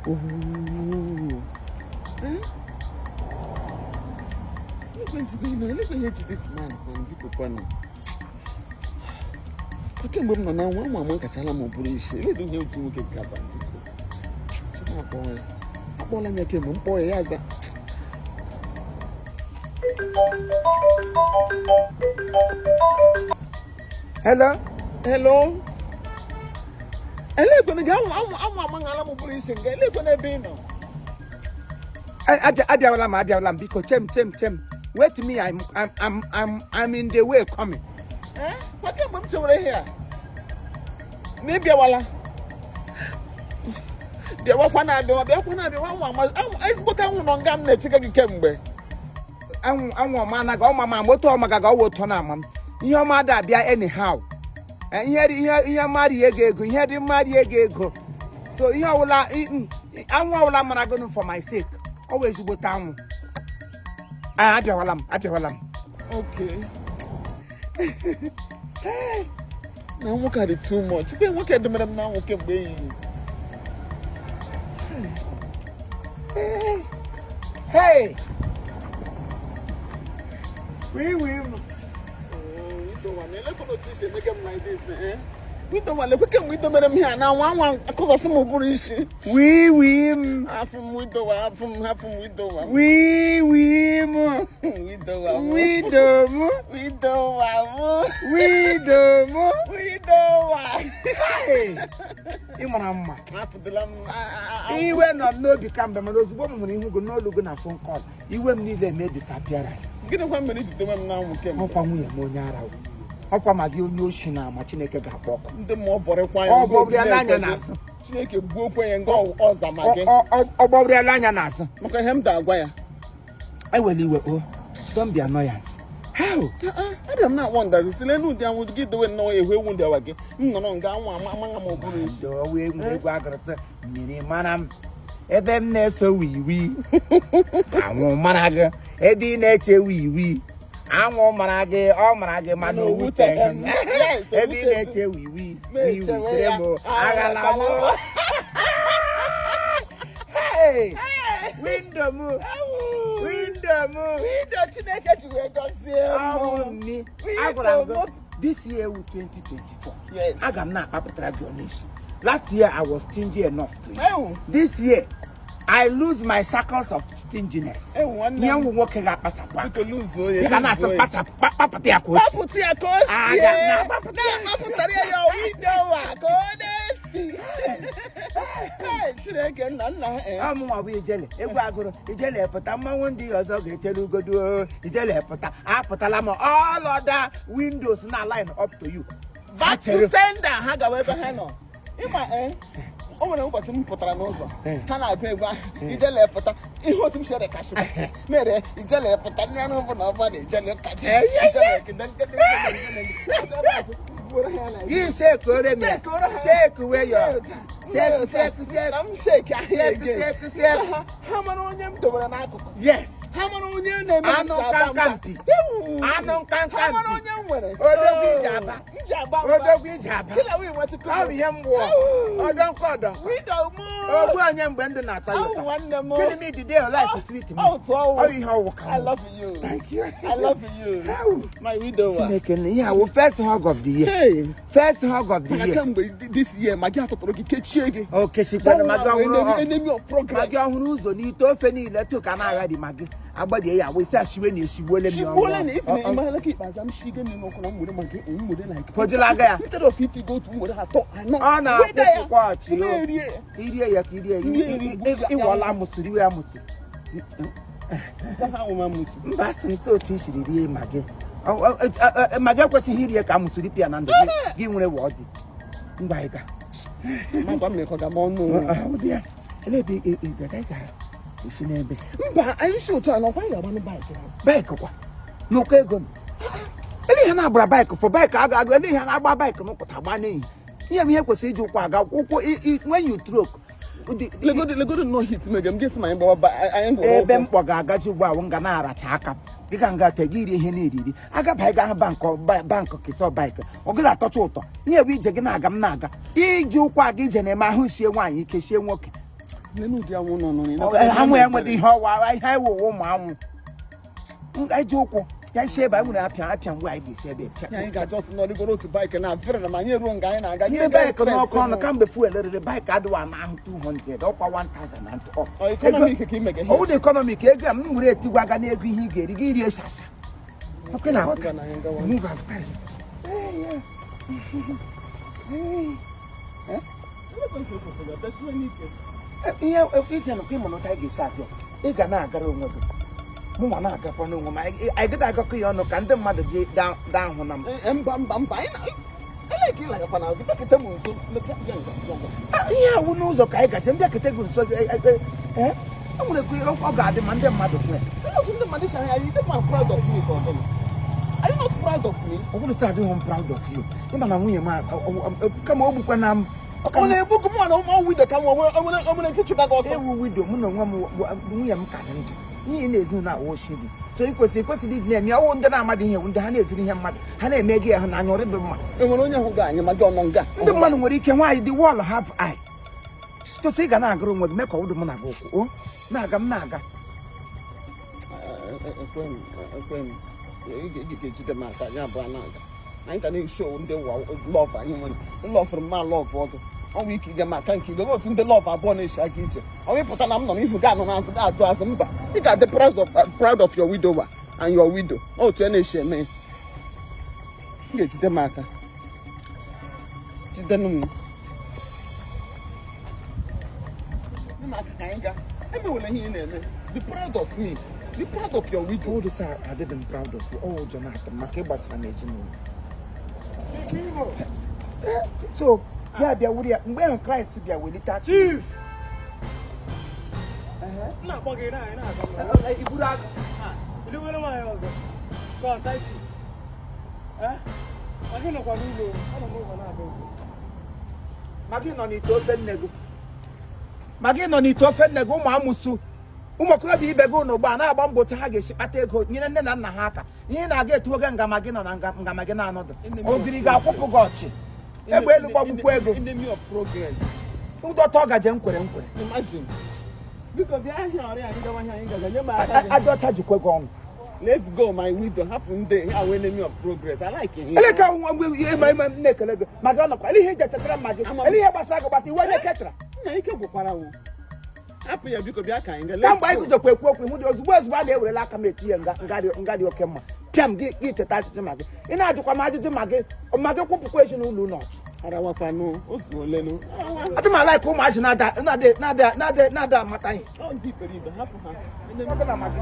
Oh. Eh? Elekwe njikwa ihe elekwe ihe ji this man kwanụ, biko kwanụ. Kemgbe m nọ na anwụ, anwụ amakachala m ụbụrụ isi. Eledo ihe otu nwoke nke aba, biko. Chukwu, akpọọ ya. Akpọọla m ya kemgbe, m kpọọ ya, ya aza. Hello? Hello? Elekwene gị, anwụ anwụ anwụ amaṅala m ụbụrụ isi nga. Elekwene ebe ị nọ? Abịawala m, abịawala m, biko chem chem chem, wait me, I'm in the way coming. Eh? Kwa kemgbe m chewere ihe a na ị bịawala, bịawakwa na abịawa, bịakwa na abịawa. Anwụ ama anwụ, ezigbote anwụ nọ nga m na-echega gị kemgbe. Anwụ anwụ ọma anaghị ọma ma moto ọma gaga ọwụ ụtọ na ama m ihe ọma ada abịa anyhow. Ihe dị ihe ihe mma rie gị ego, ihe dị mma rie gị ego, so ihe ọwụla anwụ ọwụla mara gị for my sake, ọ wụ ezigbote anwụ. Abịawala m, abịawala m. Okay. Na nwoke a dị too much. Mgbe nwoke demere m n'anwụ kemgbe ehihie. Hey! Wee wee m. Idowa na elekwana otu isi emege m like this, eh? Idowa, lekwe kemgbe idomere m ihe a n'anwụ, anwụ akụzasị m ụbụrụ isi. Wee wee m. Afụ m widowa, afụ m, afụ m widowa m. Wee wee m. Widowa m. Widow m. Widowa m. Widow m. Widowa. Hey! Ị mara mma. Afụdịla m. Iwe nọ m n'obi kamgbe, mana ozugbo m hụrụ ihu gị n'olu gị na phone call, iwe m niile eme disappearance. Gịnịkwa mere iji dowe m n'anwụ kemgbe? Ọkwa nwunye m onye ara, ọkwa ma gị onye oshi na ama Chineke ga-akpọ ọkụ. Ndị mmụọ vọrịkwa ya. Ọ gbọrịala anya n'azụ. Chineke gbuokwa ya nga ọza ma gị. Ọ gbọrịala anya n'azụ. Maka ihe m da-agwa ya. Ewela iwe o, don't be annoyance. How? Abịa m na-akpọ ndazi si lenu ụdị anwụ gị dowe nnọọ ehu ewu ndị awa gị m nọrọ nga anwụ ama amaghị m ụbụrụ isi. Wee nwere egwu agụrụsị mmiri mara m ebe m na-eso wiwi, anwụ mara gị ebe ị na-eche wiwi, anwụ mara gị, ọ mara gị mana o wuteghị m ebe ị na-eche wiwi wiwi, chere m, aghala m. Window m, window m. Window Chineke ji wee gọzie m. Agwara m gị this year wu 2024. Yes. Aga m na-akpapụtara gị ọnụ isi. Last year I was stingy enough to you. This year I lose my shackles of stinginess. Ihe nwụ nwoke ga-akpasapụ aka. Ị ga na-asị kpasapụ, kpapụta ya ka o si. Kpapụta ya ka o si. Na-akpapụtara ya window a ka ọ na-esi. Chineke nna nna. Ọ mụnwa bụ ijele egwu agụrụ ijele pụta, mmanwụ ndị ọzọ ga-echere ugodu ijele pụta. Apụtala m, all other windows na line up to you. Back to sender, ha gawa ebe ha nọ. Ịma ee, o nwere ụbọchị m pụtara n'ụzọ, ha na-agụ egwu ahụ ijele pụta, ihe otu m chere kashịrị mere ijele pụta ndị anụ bụ na ọba na ijele kacha ijele. You shake ore mi. Shake where you. Shake, shake, shake. Na m shake ahụ Shake, again. shake, shake. Ha mara onye m dobere n'akụkụ. Yes. Ha mara onye na-eme. Anụ nkanka mpi. Anụ nkanka Ha mara mpi. onye m nwere. Odogwu ije aba. M ji aba mba. Odogwu ije aba. Kila wee nwetụ. Ọ bụ ihe mgbu. Ọdọ nkọ ọdọ nkọ. Widow mụ. Ogbu onye mgbe ndụ na-atọ ya Awụ ụtọ. nwanne m. Gịnị m the day life sweet me. Ọ tụọ ọwụ. Ọ bụ ihe ọwụ ka I love you. Thank you. I love you. My widower. Chineke nna, ihe awụ first hug of the year. Hey. First hug of the Maka year. kemgbe this year, ma gị atụtụrụ gị kechie gị. O kechikwana ma gị ọhụrụ. Enemy of progress. Ma gị ọhụrụ ụzọ n'ite ofe niile tụ ka na-agha dị ma gị agbadie ya wee sị ashiwe na eshigbuole m ya. Shigbuole na ife na ịmara ka ikpeazụ m shige mmiri n'ọkụ na m were maka m were like. Pojula aga ya. Instead of itigo otu, m were atọ anọ. Ọ na-akwụkwọ ọchị o. Erie. Irie ya ka irie ya. Ịwọla amụsụ, riwe amụsụ. Mba, asị m sị otu i siri rie magị, magị ekwesịghị irie ka amụsụ ripịa na ndụ gị, gị nwere wee ọ dị ngwa ịga. Ebe ị gara isi n'ebe. Mba, anyị si otu a nọkwa, anyị ga-agbanụ bike. Bike kwa n'ụkọ ego m. Ele ihe na-agbara bike for bike aga aga, ele ihe na-agba bike n'ụkụta agba n'ihi ihe m ihe kwesịrị iji ụkwụ aga ụkwụ. When you stroke. Legodo legodo nnọọ hit mege m ga-esi ma anyị gbawa anyị gwụrụ. Ebe m kpọ ga-agaji ugbu a m ga na-aracha aka m dịka nga te gị rie ihe na-eriri agaba ịga ahụ bank bank kịtọ bike ọ gị atọcha ụtọ ihe bụ ije gị na-aga m na-aga iji ụkwụ aga ije na-eme ahụ sie nwaanyị ike sie nwoke. Anwụ enweghị ihe ọwa ihe anyị wụ ụmụ anwụ eji ụkwụ ya isi ebe anyị nwere apịa apịa mgbe anyị ga-esi ebe pịa. Anyị ga-ajọ sị n'ọrịgoro otu bike na fere na ma anyị eruo nga anyị na-aga. Ndị bike n'ọkụ ọnụ kamgbe fuel rere bike adịwa n'ahụ 200 ọkwa 1000 and up. Economic ka imege ihe. Ọ bụrụ economic ego a m were etigwa aga n'ego ihe ị ga-eri gị rie shasha. Okay na aghọta. Move after. Ihe ije nụkwa ịmụ n'ụta anyị ga-esi abịa, ị ga na-agara onwe gị, mụ nwa na-agakwa n'onwe m. Anyị gịda agakọ ya ọnụ ka ndị mmadụ gị daa hụ na m. Mba mba mba, ihe awụ n'ụzọ ka anyị gaje mbịakete gị nso. E nwere ka ọ ga-adị ma ndị mmadụ hụ ya. Are you not proud of me? Ọ bụrụ sị adịghị m proud of you. Ịma na nwunye m kama o gbukwa na m. Ọ na-egbu gị mụ na ụmụ widow ka nwere ntị chụga gị ọsọ. Ewu widow mụ na onwe m nwunye m ka dị ndụ. Ihe na-ezu na awụ oshi dị. So ị kwesịrị ịdị na-eme ọwụ ndị na-amadị ihe ndị ha na-ezuru ihe mmadụ ha na-eme gị ahụ n'anya ọrịdị mma. E nwere onye hụ gị anyị ma gị ọnọ nga. Ndị mmadụ nwere ike nwaanyị dị wall have eye. Tụsị ị ga na-agara onwe gị mee ka ọ dị mụ na gị ụkwụ o na-aga m na-aga. Ekwe m ị ga-ejide m aka anyị abụọ na-aga. Anyị ga na-esho ndị love anyị nwere lọvụrụ mma love ọgụ ọnwụ ike ije maka nke igbe otu ndị love abụọ na-eshi aka ije ọnwụ ịpụta na m nọ n'ihu gị anọ n'azụ gị atụ azụ mba. Ị ga-adị proud of your widower and your widow. Otu a na-eshi eme. M ga-ejide m aka jidenụ m aka ka anyị gaa. Emewela ihe ị na-eme. Be proud of me. Be proud of your widow. All this I didn't proud of you. Oh, Jonathan, maka ịgbasara m ezinụlọ. So, ya bịa wuri ya mgbe ahụ Kraịst bịa welite aka. Chief! Na-akpọ gị na anyị na-aga. Iburu agụ. Iluwere nwaanyị ọzọ. Ka ọ side chick. Ma gị nọkwa n'ụlọ, ọ nọ n'ụzọ na-abịa ugbu. Ma gị nọ n'ite ofe nne gị. Ma gị nọ n'ite ofe nne gị ụmụ amụsụ. Ụmụ okorobịa ibe gị ụnụ gbaa na-agba mbọ otu ha ga-esi kpata ego nyere nne na nna ha aka. Ihe na-aga etu oge ngama gị nọ na ngama gị na-anọdụ. Ogiri ga-akwụpụ gị ọchị. Egbe elu gbagbukwa ego. Enemy of progress. Ụdọta ọ gaje nkwere nkwere. Imagine. Biko bịa ahịa ọrịa anyị gawa ahịa anyị gaga nye m aka gị. Aja ọcha jikwe gị ọnụ. Let's go my widow. Hapụ ndị ha wee enemy of progress. I like him. Eleka nwa mgbe ihe ma ime na-ekele gị ma gị ọnọkwa ele ihe eji echetara mma gị ele ihe gbasara gị gbasa iwe onye ketara. Nna ike gwụkwara nwụ. Hapụ ya biko bịa ka anyị gaa. Kamgbe anyị guzokwa ekwu okwu hụ dị ozugbo ozugbo a na-ewerela aka m etinye nga dị oke mma pịa m gị cheta ajụjụ ma gị ị na-ajụkwa m ajụjụ ma gị kwụpụkwa ezinụlọ ụlọ ọchụ. Arawakwanụ ozu olenu. Adị m ala ka ụmụazị na-ada amata ihe. Ọ ndị iberibe hapụ ha. Ọ bụ na ma gị.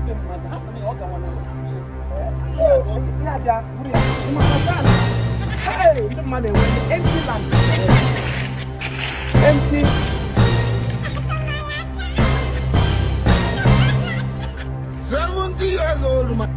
Ndị mmadụ hapụ na ọ gawana. Ya bịa buru ya. Ndị mmadụ enwe empty land. Empty. Years old man.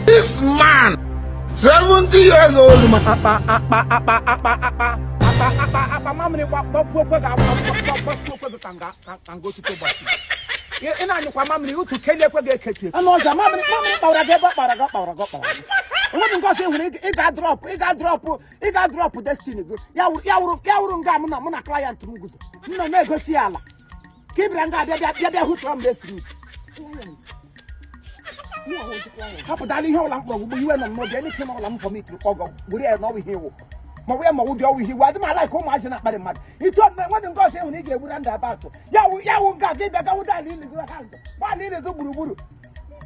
This man, 70 years old man. Akpa akpa akpa akpa akpa akpa akpa akpa mamịrị gbapụ okwe gị gbapụ okwe gị ka nga ka nga otuto gbasi. Ị na-anyụkwa mamịrị utu kelie ekwe gị eketu. Anụ ọzọ mamịrị mamịrị kpawara gị ebe ọ kpawara gị ọ kpawara gị ọ kpawara gị. Enweghị nke ọzọ ị hụrụ ị ga-adrọpụ ị ga-adrọpụ ị ga-adrọpụ destiny gị. Ya wụrụ nga mụ na client m guzo. M nọ na-egosi ya ala. Ka ị bịara nga abịa bịa bịa hụtụrụ m fruit. Hapụtala ihe ọla mkpọrọgwụ iwe nọ m n'obi anything ọla m vọmitiri kpọgọ gburu ya na ọwụ ihe iwu ma ọ bụ ya ma ọ dị ọwụ ihe iwu adị m ala ka ụmụazị na-akparị mmadụ itu ọdịna nwadị nke ọzọ ịhụ na ị ga-egbu na ndụ abatụ ya wụ nga gị bịa gawụ dala ili gị ha ndụ gbala ili gị gburugburu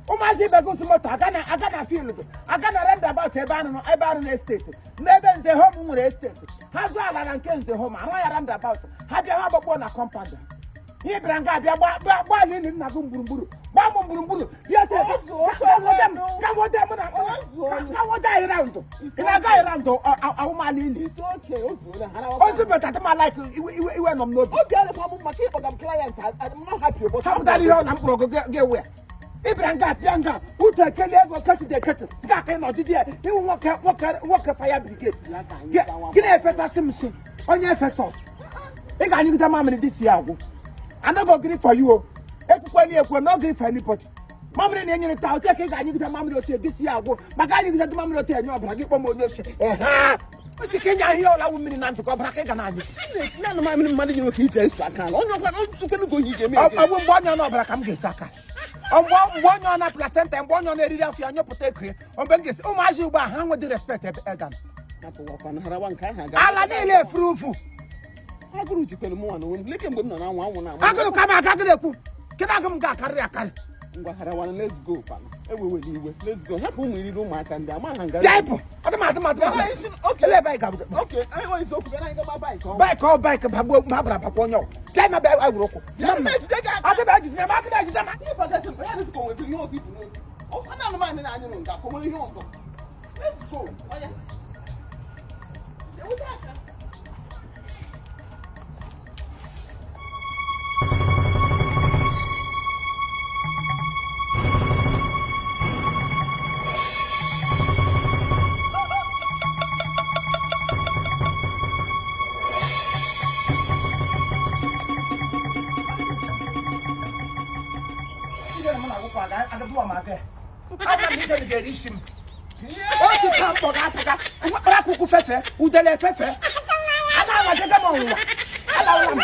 ụmụazị ibe gị moto aga na field aga na roundabout ebe arụ na estate n'ebe nze home nwere estate ha zụọ ala na nke nze home arụ ya roundabout ha bịa ha gbakpọọ na compound ha. Ihe bịara nga abịa gbaa ili nna gị gburugburu gbaa m gburugburu ya ka nwode anyị round ị na-aga anyị round awụmala ili ozi beta ma like iwe nọ m n'obi Obi adịkwa m maka ịkpọga m client I'm not happy about hapụtala ihe ọ na mkpụrụ gị ga-ewe ya. Ị bịara nga pịa nga uche ekele ego ketụ eketụ nke aka ị nọdịdị ya ịwụ nwoke nwoke nwoke fire brigade. Gị na-efesasị m nsị onye Efesọs. Ị ga-anyụgide mamịrị dị si agwụ. I no go gree for you o. Ekwukwela ekwe, no gree for anybody. Mamịrị na-enyere taa otu ka ị ga-anyụgide mamịrị otu dị si agwụ maka anyụgide dị mamịrị otu enye ọbara gị kpọm onye ochie. Ehe. Osi ka enye ahịa ọla wụ mmiri na ntụkọ ọbara ka ị ga na-anyụ. Naanị mamịrị mmadụ nyere ka iji eso aka ala. Onye ọkwa nsukwenụ gị ohi ga-eme. Ọ bụ mgbe onye ọ n'ọbara ka m ga-esi aka. Ọ mgbe onye ọ na placenta, mgbe onye ọ na-eriri afọ ya nyụpụta ego ya, ọ mgbe m ga-esi. Ụmụazị ugbu a ha nwedị respect ebe ega nọ. Hapụwakwanụ, harawa nke ahụ aga. Ala niile efuru ufu. Agụrụ jikwere mụnwa na onwe m. Leke mgbe m nọ na-anwụ anwụ na-amụ. Agụrụ ka m aka agụrụ ekwu kedu agụ m ga-akarị akarị. Ngwa harawanụ, let's go kwanụ. Ewewela iwe. Let's go. Hapụ ụmụ iriri ụmụaka ndị ama ha nga. Bịa ịpụ adịm adịm adịm. Okay. Ele ebe anyị ga-abụ. Okay, anyị nwere isiokwu bịa na anyị gaba bike ọnwa. Bike ọ bike bagbuo babara bakwa onye ọ bịa ma bịa anyị were ụkwụ. Bịa ma ejide gị aka. Agụrụ ejide m, agụrụ ejide m. Ihe bagasị mkpa ya dịsị ka o nweziri ihe ọzọ ibu n'obi. Ọ na anụmanụ na-anyụrụ nga ka o nwere ihe ọzọ. Let's go. Oya. Ewute aka. Otu ka mkpọ ga-apụga mkpara akwụkwọ fefe udele fefe a na-anwajega m ọnwụnwa alawala m.